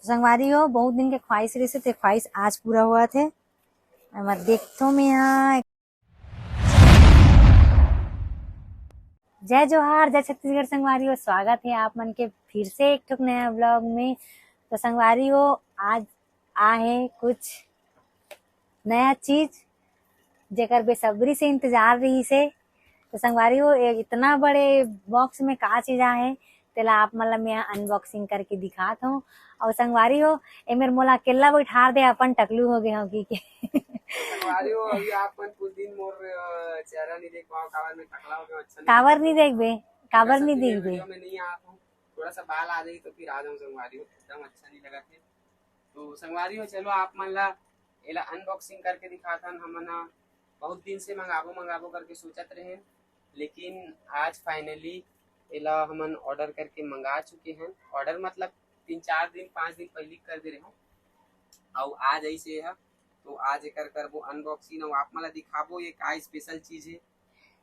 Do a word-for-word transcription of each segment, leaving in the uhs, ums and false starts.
संगवारी हो, बहुत दिन के ख्वाहिश रहिस हे, ते ख्वाहिश आज पूरा होवत हे। एमा देखथों मैं हा। जय जोहार, जय छत्तीसगढ़ संगवारी हो, स्वागत हे आप मन के फिर से एक ठोक नया vlog में। तो संगवारी हो, आज आहे कुछ नया चीज, जेकर बेसब्री से इंतजार रहिस हे। तो संगवारी हो, ए-, इतना बड़े box में का चीज आहे, तेला आप मन ला मैं unboxing करके दिखात हूँ। और संगवारी हो, ए मेर मोला अकेला बैठार दे, अपन टकलू हो गए हो कि के। संगवारी हो, अभी आप मन कुछ दिन मोर, अ, चेहरा नहीं देख पाओ, काबर मैं टकला हो गया, अच्छा नहीं काबर लगता। नहीं देखबे, काबर नहीं देखबे? Video में नहीं आता हूँ, थोड़ा सा बाल आ जाई तो फिर आ जाऊँ संगवारी हो, एकदम अच्छा नहीं लगा थे। तो संगवारी हो, चलो आप मन ला एला unboxing करके दिखाथन। हमन ह बहुत दिन से मंगाबो मंगाबो करके सोचत रहे, लेकिन आज finally एला हमन order करके मंगा चुके हैं। Order मतलब तीन चार दिन, पाँच दिन पहले कर दे रहे हो, अउ आज ऐसे है। तो आज एकर करबो unboxing, अउ आप मन ला दिखाबो ये का special चीज है,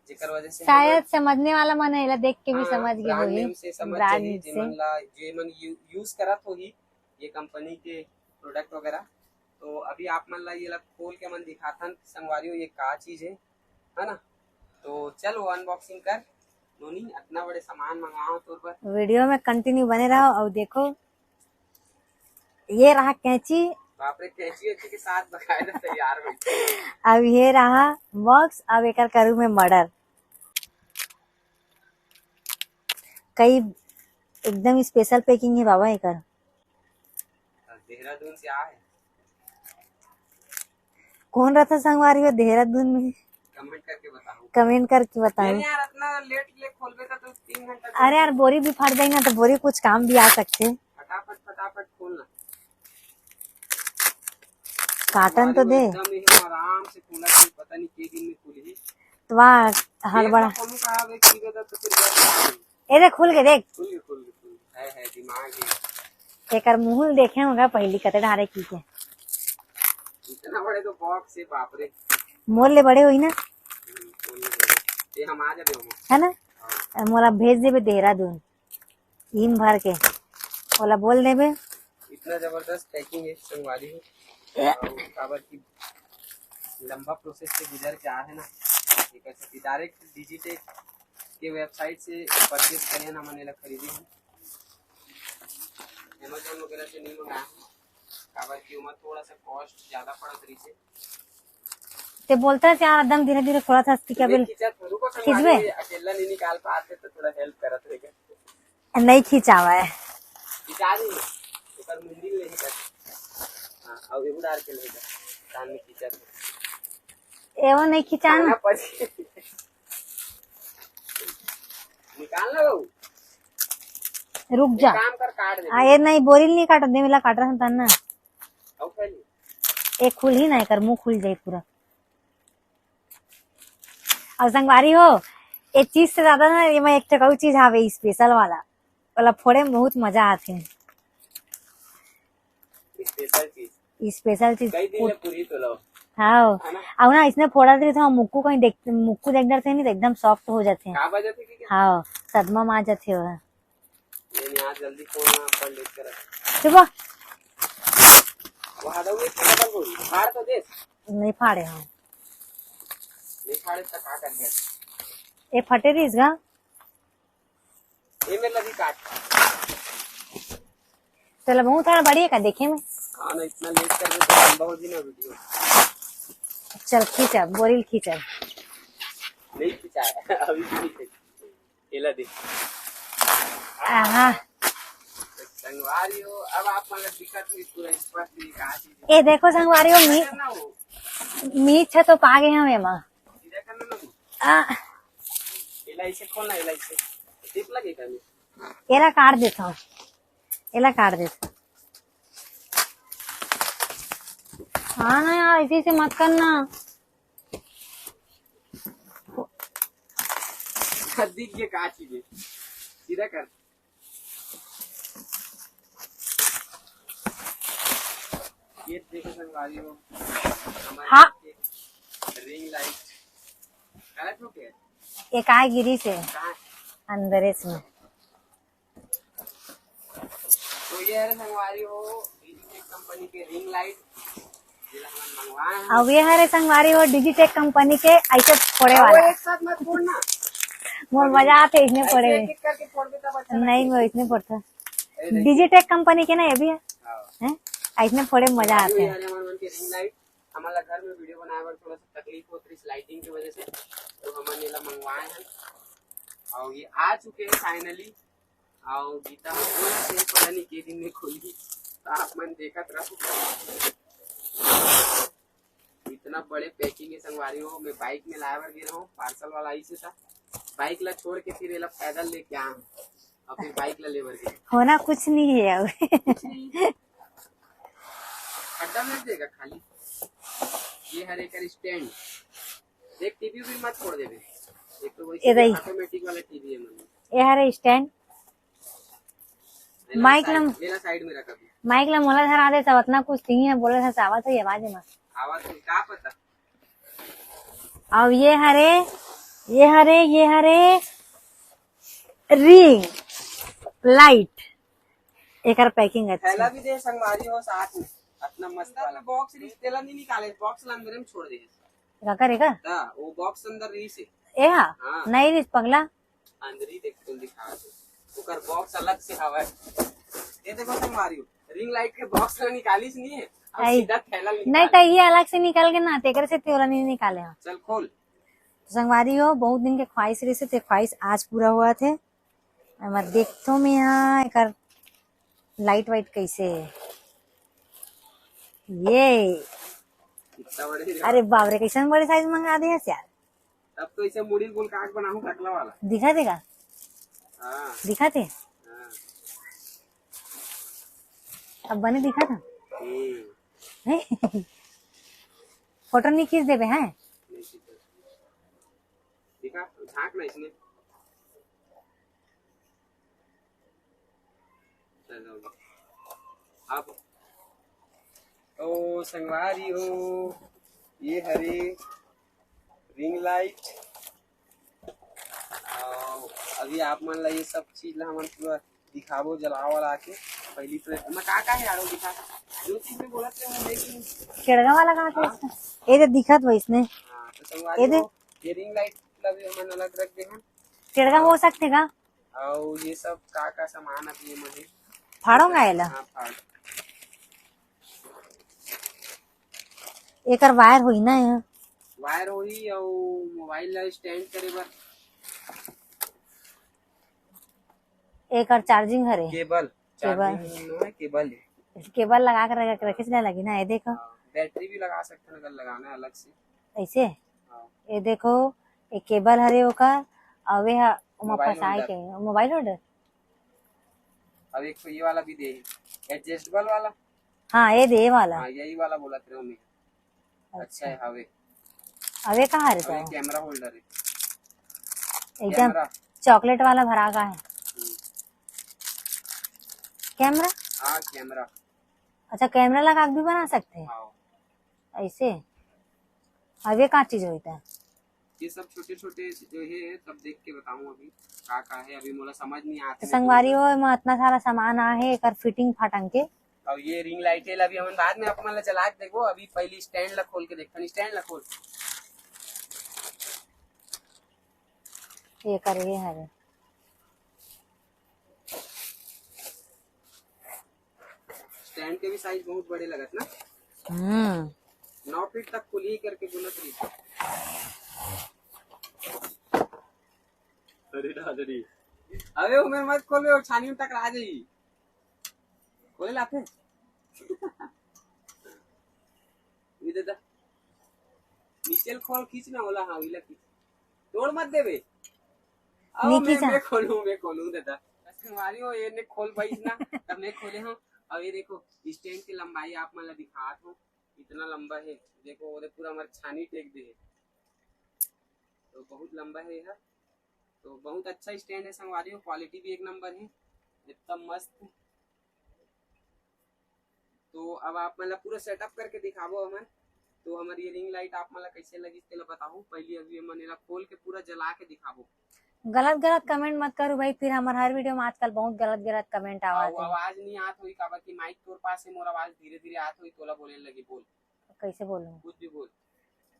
जेकर वजह से शायद हमन समझने वाला मन एला देख के भी हाँ, समझ गए brand होही। Name से समझ brand जाही, name से। जेमन ला, जेमन यू-, use करत होही ये company के product वगैरह। तो अभी आप मन ला ये ला खोल के मन दिखाथन संगवारी हो, ये का चीज है, है ना? तो चलो unboxing कर। नोनी, इतना बड़े सामान मंगाओ तोर बर। Video में continue बने रहो और देखो, ये रहा कैंची। बाप रे, कैंची वैंची के साथ बकायदा तैयार बैठे। अब ये रहा box, अब एकर करू में murder। कई एकदम special packing है बाबा एकर। देहरादून से आए। कौन रहता संगवारी हो देहरादून में? Comment करके बताओ। Comment करके बताओ। नहीं यार, इतना late ले खोलबे तो, तो तीन घंटा अरे यार, बोरी भी फट जाए ना, तो बोरी कुछ काम भी आ सकते। फटाफट, फटाफट खोलना। काटन तो दे। एकदम ही आराम से खोला, कोई पता नहीं के दिन में खुली। तो वाह, हड़बड़ा। ये तो कौन कहा बे, की बता तो फिर बता। ए देख, खुल के देख। खुल के, खुल के, खुल के। है, है, दिमाग है। एकर मुंह देखे होगा पहली कते डारे की के। इतना बड़े तो box है, बाप रे। मोर ले बड़े होई ना। हम्म, मोर ले बड़े। ये हम आ जाबे हम। है ना? हाँ। मोला भेज देबे देहरादून। ईम भर के ओला बोल देबे। इतना जबरदस्त packing है संगवारी हो। ए। और काबर की लंबा process से गुजर के आ है ना, एकर सेती direct Digitech के website से purchase करे ना, हमन एला खरीदे हन। Amazon वगैरह से नहीं मंगाए हन, काबर की ओमा थोड़ा सा cost ज्यादा पड़त रहिसे। ते बोलता है यार, एकदम धीरे धीरे खोला था, क्या बोल? खींचा थोड़ू को खींचबे? संभाले, अकेला नहीं निकाल पाते तो थोड़ा help करत रहेगा। नहीं खिंचावा है। खिंचा दे, ओकर मुंडी ले ही कर। हाँ, अब एगो डाल के ले जा, कान में खींचा दे। एगो नहीं खिंचाना। खाना पड़ी। निकाल ना बाबू। रुक जा। एक काम कर, काट दे। आ, ये नहीं, बोरी नहीं काट दे, मिला काट रहा था ना। अब पहले। एक खुल ही ना, एकर मुंह खुल जाए पूरा। और संगवारी हो, ये चीज से ज्यादा ना, ये मैं एक ठक अउ चीज हावे special वाला, वाला फोड़े में बहुत मजा आथे। Special चीज। Special चीज। कई दिन ले पूरी तो लो। हाँ। है ना? अउ ना, इसने फोड़ा दे तो मुक्कू कहीं देख, मुक्कू देख डरते नहीं तो एकदम soft हो जाते हैं। का बजाते कि क्या? हाँ, सदमा में आ जाते हो। ये नहीं, आज जल्दी फोन ना पर लेट कर। चुप हो। वहाँ दो, एक डबल बोल, फाड़ तो दे। नहीं फाड़े हम। नहीं फाड़े तो का कर दिया? ये फटे रहीस गा। ये मेरे लगी काट। चलो, बहुत सारा बड़ी है का देखे में? हाँ ना, इतना लेट कर दे तो लंबा हो जी ना video। चल खींचा, बोरिल खींचा। नहीं खींचा है, अभी भी नहीं खींचा। एला दे। आहा। संगवारी हो, अब आप मन ला दिक्कत हुई पूरा स्पष्ट नहीं कहा चीज। ए देखो संगवारी हो, मी, करना हो। मीच है तो पा गए हम एमा। सीधा करना ना। आ। एला इसे खोलना, एला इसे। टेप लगे का में? एला काट देता हूँ, एला काट देता। हाँ ना यार, ऐसे ऐसे मत करना। दिख गया का चीज है, सीधा कर। ये देखो संगवारी हो, हमारे हाँ। Ring light। गलत हो गया? ये काय गिरी से कहाँ? अंदर इसमें। तो ये है संगवारी हो, कंपनी के रिंग लाइट, जेला हमन मंगवाए हैं। अब ये हरे संगवारी हो, डिजिटेक कंपनी के ऐसे फोड़े अब वाला। एक साथ मत फोड़ना। मोर मजा आथे इसने फोड़े ऐसे में। एक एक करके फोड़ देता बच्चा। नहीं, वो इसने फोड़ता। अरे देखिए। डिजिटेक कंपनी के ना ये भी है। हाँ। हैं? ऐसने फोड़े में मजा आथे। ये हरे हमर मन के रिंग लाइट, हमन ला घर में वीडियो बनाए बर थोड़ा सा तकलीफ होत रहिस लाइटिंग की वजह से, तो हमन एला मंगवाए हैं। और ये आ चुके हैं फाइनली। और गीता ह बोलत हे, पता नहीं के दिन में खुलही, तो आप मन देखत रहो। इतना बड़े पैकिंग है संगवारी हो, मैं बाइक में लाए बर गे रहूं, पार्सल वाला आई से था, बाइक ला छोड़ के फिर एला पैदल लेके आए हूं, और फिर बाइक ला लेबर गे। होना कुछ नहीं है अब। कुछ नहीं। खड्डा में देगा खाली। ये हर एक स्टैंड, देख टीवी भी मत फोड़ देबे। एक तो वही ये रही। ऑटोमेटिक वाला टीवी है मन। ये हरे स्टैंड। एला माइक साइड, लम- एला साइड में रख अभी। माइक ला मोला धरा दे, सब इतना कुछ नहीं है, बोले था चावत है आवाज में। आवाज में का पता। अब ये हरे, ये हरे, ये हरे रिंग लाइट, एकर पैकिंग अच्छा। थैला भी दे संगवारी हो साथ में, इतना मस्त वाला बॉक्स रिस तेला नहीं निकाले, बॉक्स ला अंदर में छोड़ दे। का करेगा? ता, वो बॉक्स अंदर रही से। ए हा? हाँ। नहीं रिस पगला। अंदर ही देख, तुम दिखा दो। ओकर बॉक्स अलग से हवा है। ये देखो संगवारी हो, रिंग लाइट के बॉक्स ला निकालिस नहीं है, अब आई। सीधा थैला निकाल। नहीं तो ये अलग से निकल के ना, तेकर से तेरा नहीं निकाले हो। चल खोल। तो संगवारी हो, बहुत दिन के ख्वाहिश रही से, ते ख्वाहिश आज पूरा हुआ थे। अब मैं देखथो मैं यहाँ एकर लाइट वाइट कैसे है। ये कितना बड़े रे। अरे बाप रे, कैसन बड़े साइज मंगा दे हस यार। अब तो इसे मुड़ी गोल काट बनाऊं टकला वाला। दिखा देगा? हाँ। दिखा दे। हाँ। अब बने दिखा था। हम्म। हैं? फोटो नहीं खींच देबे हैं? नहीं खींच देबे। दिखा, झांक ना इसमें। चलो। अब ओ संगवारी हो, ये हरे रिंग लाइट। अभी आप मन ला ये सब चीज ला हमन पूरा दिखाबो, जलाओ वाला आके। पहली तो मैं का का है यार, वो दिखा। जो चीज में बोलत रहे, वो लेकिन केड़गा वाला कहाँ था हाँ। इसका? ये तो दिखत वही इसने। हाँ, तो संगवारी ये दे। हो, ये रिंग लाइट ला भी हमन अलग रख दे हैं। केड़गा हो सकथे का? अउ ये सब का का सामान अभी ये मन हे। फाड़ोंगा एला? हाँ, फाड़। एकर वायर होई ना यहाँ? वायर होई अउ मोबाइल ला स्टैंड करे बर। एकर चार्जिंग हरे। केबल। केबल। चार्जिंग नो है, केबल है। केबल लगा के रख, रखे से ना लगी ना, ये देखो। हाँ, बैटरी भी लगा सकते हैं अगर लगाना है अलग से। ऐसे? हाँ। ये देखो, ये केबल हरे ओकर, अउ ये हा, ओमा मोबाइल फंसाए होल्डर। के, मोबाइल होल्डर? अब एक ठो ये वाला भी दे, एडजस्टेबल वाला। हाँ, ये दे, ये वाला। हाँ, यही वाला बोलत रहे मैं। अच्छा है, हवे। अबे कहाँ रे अबे तो? कैमरा होल्डर है। एकदम कैमरा। चॉकलेट वाला भरा का है। हम्म। कैमरा? हाँ, कैमरा। अच्छा, कैमरा लगा के भी बना सकते हैं? हाँ। ऐसे? अब ये का चीज होता है? ये सब छोटे-छोटे जो है, सब देख के बताऊँ अभी का का है, अभी मोला समझ नहीं आत तो है। संगवारी हो, एमा इतना सारा सामान आ है, एकर फिटिंग फाटन के। और ये रिंग लाइट है, अभी हमन बाद में आप मन ला जला के देखबो, अभी पहली स्टैंड ला खोल के देखथन, स्टैंड ला खोल। ये कर, ये हरे। स्टैंड के भी साइज बहुत बड़े लगत ना। हम्म। नौ फीट तक खुली करके बोलत रही। अरे दादा रे। अबे वो मैं मत खोलबे, वो छानी में टकरा जाई। खोले लाते। ये दादा। नीचे ल खोल, खींच ना होला, हाँ, इला खींच। तोड़ मत देबे। आओ, नहीं मैं, खींचा। मैं खोलूं, मैं खोलूं दादा। बस हमारी हो, ये ने खोल पाइस ना, तब मैं खोले हूँ। अब ये देखो, स्टैंड की लंबाई आप मन ला दिखात हूँ, इतना लंबा है। देखो, वो पूरा हमारे छानी टेक दे है। तो बहुत लंबा है यह। तो बहुत अच्छा स्टैंड है संगवारी हो, क्वालिटी भी एक नंबर है, एकदम मस्त। तो अब आप मन ला पूरा सेटअप करके दिखाबो हमन। तो हमर ये रिंग लाइट आप मन ला कैसे लगिस तेला बताहू। पहली अभी हमन एला खोल के पूरा जला के दिखाबो। गलत गलत कमेंट मत करू भाई, फिर हमर हर वीडियो में आजकल बहुत गलत गलत कमेंट आवत हे। आवाज नहीं आत होई, काबर कि माइक तोर पास हे, मोर आवाज धीरे धीरे आत होई, तोला बोले लगी, बोल। कैसे बोलूं? कुछ भी बोल।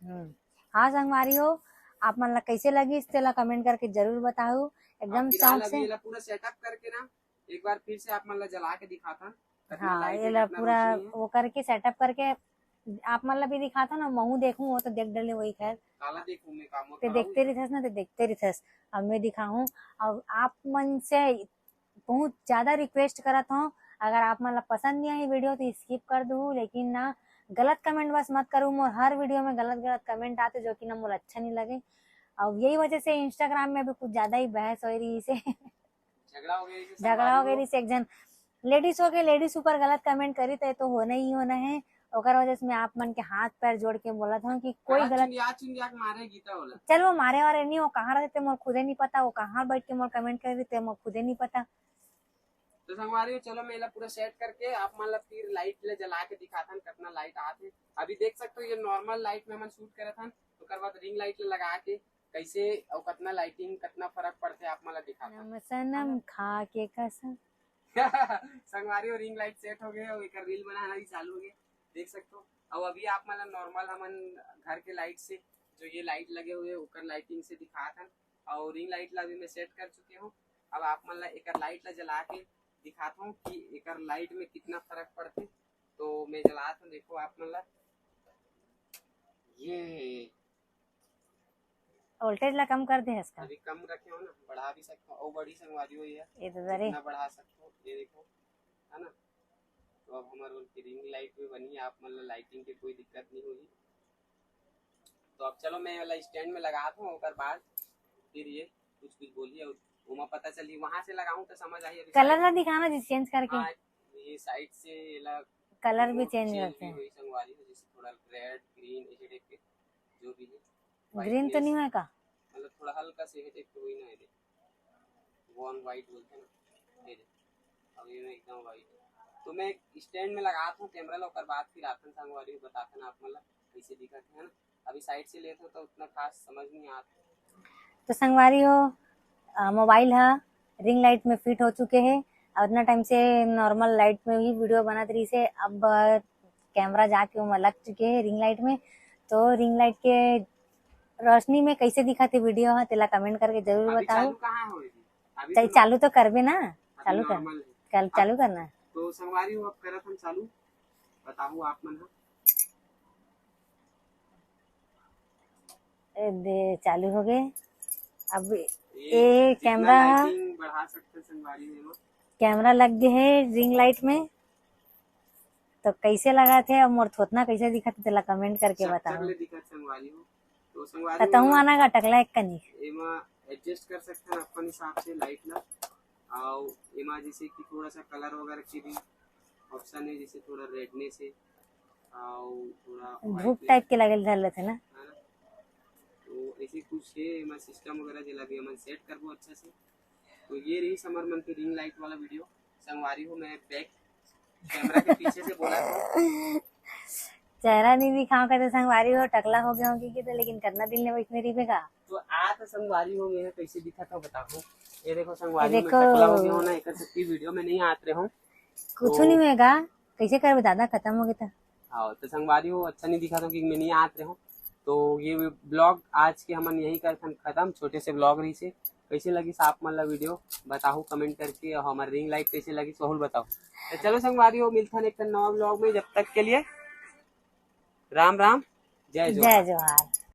हम्म। हाँ संगवारी हो, आप मन ला कैसे लगिस तेला कमेंट करके जरूर बताहू। एकदम शौक से। पूरा सेटअप करके ना एक बार फिर से आप मन ला जला के दिखाथन। हाँ, ये ला पूरा वो करके, सेटअप करके आप मन ला भी दिखाथन ना, महू देखूं, वो तो देख डले वही। खैर, काला देखूं मैं, का मोर ते देखते रहिथस ना, ते देखते रहिथस। अब मैं दिखाहूं। अब आप मन से बहुत ज्यादा रिक्वेस्ट करत हूँ, अगर आप मन ला पसंद नहीं आई वीडियो तो स्किप कर दू, लेकिन ना गलत कमेंट बस मत करू। मोर हर वीडियो में गलत गलत कमेंट आते, जो कि ना मोला अच्छा नहीं लगे। अब यही वजह से इंस्टाग्राम में अभी कुछ ज्यादा ही बहस हो रही से। झगड़ा हो गया, झगड़ा हो गई रही से। एक जन लेडीज हो गई, लेडीज ऊपर गलत कमेंट करी तो, तो होना ही होना है। ओकर वजह से मैं आप मन के हाथ पैर जोड़ के बोलत हूँ कि कोई गलत चिल्ला चिल्ला के मारे गीता होला। चल वो मारे वारे नहीं, वो कहाँ रहते मोर खुदे नहीं पता, वो कहाँ बैठ के मोर कमेंट कर रही थे मोर खुदे नहीं पता। तो संगवारी हो, चलो मैं एला पूरा सेट करके आप मन ला फिर लाइट ले जला के दिखाथन, कितना लाइट आत हे। अभी देख सकते हो ये नॉर्मल लाइट में हमन शूट करत हन, ओकर बाद रिंग लाइट ले लगा के कैसे और कितना लाइटिंग, कितना फर्क पड़ते आप मन ला दिखाथन। हम सनम खा के कसम। संगवारी हो, रिंग लाइट सेट हो गए और एक रील बनाना भी चालू हो गए, देख सकते हो। और अभी आप मन ला नॉर्मल हमन घर के लाइट से, जो ये लाइट लगे हुए ओकर लाइटिंग से दिखाथन। और रिंग लाइट ला भी मैं सेट कर चुके हूँ। अब आप मन ला एकर लाइट ला जला के दिखाता हूँ कि एकर लाइट में कितना फर्क पड़ते। तो मैं जलात हूँ, देखो आप मन ला ये वोल्टेज ला कम कर दे हस का? अभी कम रखे हो ना, बढ़ा भी सकते हो। और बड़ी संगवारी हो ये, ये तो दरे। जितना बढ़ा सकते हो, ये देखो, है ना। तो अब हमारे रिंग लाइट में बनी, आप मन ला लाइटिंग के कोई दिक्कत नहीं होगी। तो अब चलो मैं वाला स्टैंड में लगात हूँ, ओकर बाद फिर ये कुछ कुछ बोली और ओमा पता चली, वहां से लगाऊं तो समझ आई। अभी कलर ला दिखाना जी, चेंज करके। हाँ, ये साइड से ये ला कलर भी चेंज करते हैं। वही संगवारी हो, जैसे थोड़ा रेड, ग्रीन, ऐसे टाइप के जो भी है। ग्रीन तो नहीं है का? मतलब थोड़ा हल्का से है टाइप के, वही ना है, देख, वॉर्म व्हाइट बोलते हैं ना, ये देख, अब ये एकदम व्हाइट। तो मैं स्टैंड में लगात हूँ कैमरा ला, ओकर बाद फिर आथन संगवारी हो, बताथन आप मन ला कैसे दिखत है ना। अभी साइड से लेत हो तो उतना खास समझ नहीं आता। तो संगवारी हो, मोबाइल हा रिंग लाइट में फिट हो चुके है और उतना टाइम से नॉर्मल लाइट में ही वीडियो बनत रही से। अब कैमरा जाके ओमा लग चुके है रिंग लाइट में। तो रिंग लाइट के रोशनी में कैसे दिखत हे वीडियो हा, तेला कमेंट करके जरूर बताओ। चालू तो करबे ना, चालू कर, चालू करना। तो संगवारी हो, अब करत हम चालू, बताओ आप मन हा। ए दे, चालू हो गए। अब ये कैमरा, बढ़ा सकते संगवारी हो। कैमरा लग गए है रिंग लाइट में, तो कैसे लगा थे और मोर थोथना कैसे दिखत हे, तेला कमेंट करके बताओ। दिखत संगवारी हो, तो संगवारी हो, आना गा टकला एक कनी। एमा एडजस्ट कर सकते हैं अपन हिसाब से लाइट ला, और एमा जैसे कि थोड़ा सा कलर वगैरह की भी ऑप्शन है, जैसे थोड़ा रेडनेस है और थोड़ा धूप टाइप के लगे धर लेते ना। तो ऐसे कुछ है एमा सिस्टम वगैरह, जेला भी हमन सेट करबो अच्छा से। तो ये रही हमर मन के रिंग लाइट वाला वीडियो। संगवारी हो, मैं बैक कैमरा के पीछे से बोला था। चेहरा नहीं दिखाओ कहते संगवारी हो, टकला हो गया हो कि तो, लेकिन करना दिल ने वैसने रही बेगा। तो आ तो संगवारी हो, मैं कैसे दिखा था बताओ। ये देखो संगवारी हो, मैं टकला हो गया हूँ ना, एक सबकी वीडियो में नहीं आत रहे हूँ। कुछ तो नहीं होएगा, कैसे करबे दादा, खत्म हो गया था। हाँ, तो संगवारी हो, अच्छा नहीं दिखा था क्योंकि मैं नहीं आत रहे हूँ। तो ये ब्लॉग आज के हमन यही करथन खत्म, छोटे से ब्लॉग रही से। कैसे लगी आप मन ला वीडियो बताओ कमेंट करके, और हमारे रिंग लाइट कैसे लगी सहूल बताओ। तो चलो संगवारी हो, मिलथन एक नवा ब्लॉग में, जब तक के लिए राम राम, जय जोहार। जय जोहार।